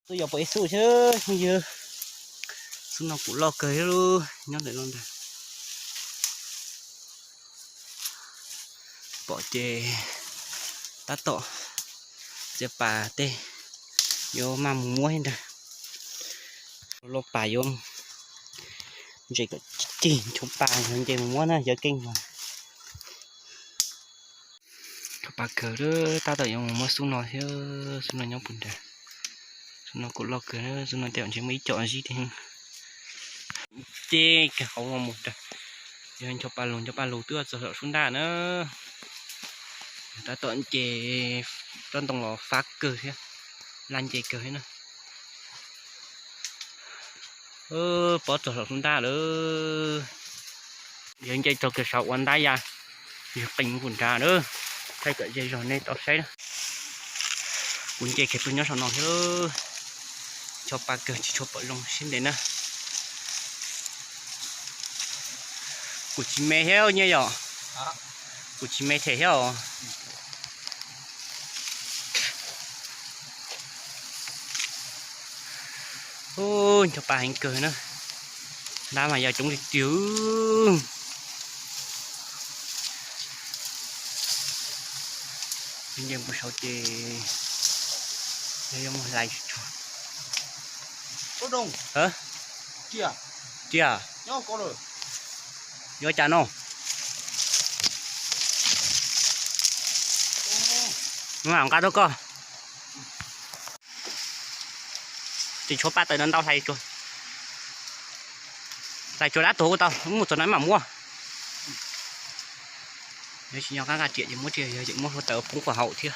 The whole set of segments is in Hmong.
Tuaj yos pom ib xub xwb phooj ywg. Xub no kuj loj kawg li, nyob ntawm no ntag. Pom ces tab tom txiav pas tej yuav maj mus muab thiab ntag. Loj pas yuav ntses kom cig nchuav pas yog nce mus muab na yawg Keej. Nchuav pas kawg, tab tom yuav mus muab xub no thiab, xub no nyob puag nrad. Xub no kuj loj kawg, xub no tej zaum ntshe muaj ib co zib thiab. Ces kawg hauv no mus ntag. Yog nchuav pas lug, nchuav pas lug twb txog saum sub ntaj na. Tab tom nce tsob ntoo los fab kawg thiab, laj nce kawg thiab na. Pob txog saum sub ntaj lawm. Yog nce txog kiag saum ua ntab ya, yog qees puag nrad na. Thaij kom ze zog nej tau saib na. Kuv nce kiag tuaj nyob saum no thiab. Nchuav pas kawg tsis tshua pom zoo siab ntev na. Kuv tsis me thiab nyiaj yom. Kuv tsis me them thiab os. Ub, nchuav pas heev kawg na. Ntab mas yog coob tiag tiag. Nce mus saud ces yog yuav mus hlais tsuag. Ria, yuav cas no? Nqa tuaj koj. Tsis tshuav paj taws no ntau hlais tsuag. Hlais tsuag dab tuag kuj tau, mus txog no mam muab. Yog tsis nyob qab nqa riam ces muab riam, yog tseem muab hluav taws poob qhov haum thiab.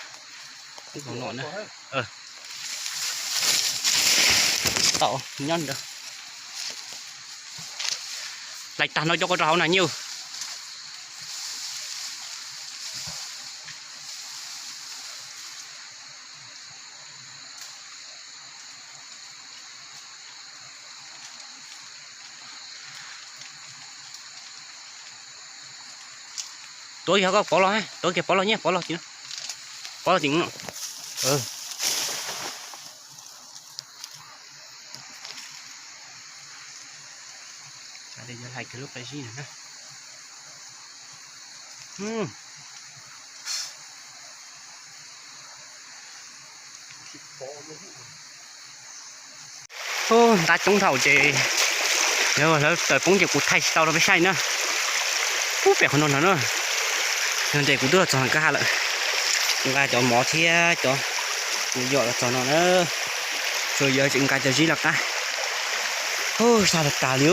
Poob qhov no na. Tau, nyob ntawd. Hlais tag no coj koj rau hauv na nyiaj. Tuav kiag koj pov los, tuav kiag pov los nyiaj, pov los tim, pov los tim no. Hlais kawg lub qe zib na. Ub, ntab coob dhau ces yog lawv taws poob ces kuv thaij tsis tau rau peb saib na. Ub, pem qhov no ntag na. Yog ntes kuv twb los txog nram kwj ha lawm. Kuv nqa cov mov thiab cov kuv yom los txog no na. Tsuas yog tseem nqa cov zib lawv qab. Ub, sab tas tas li.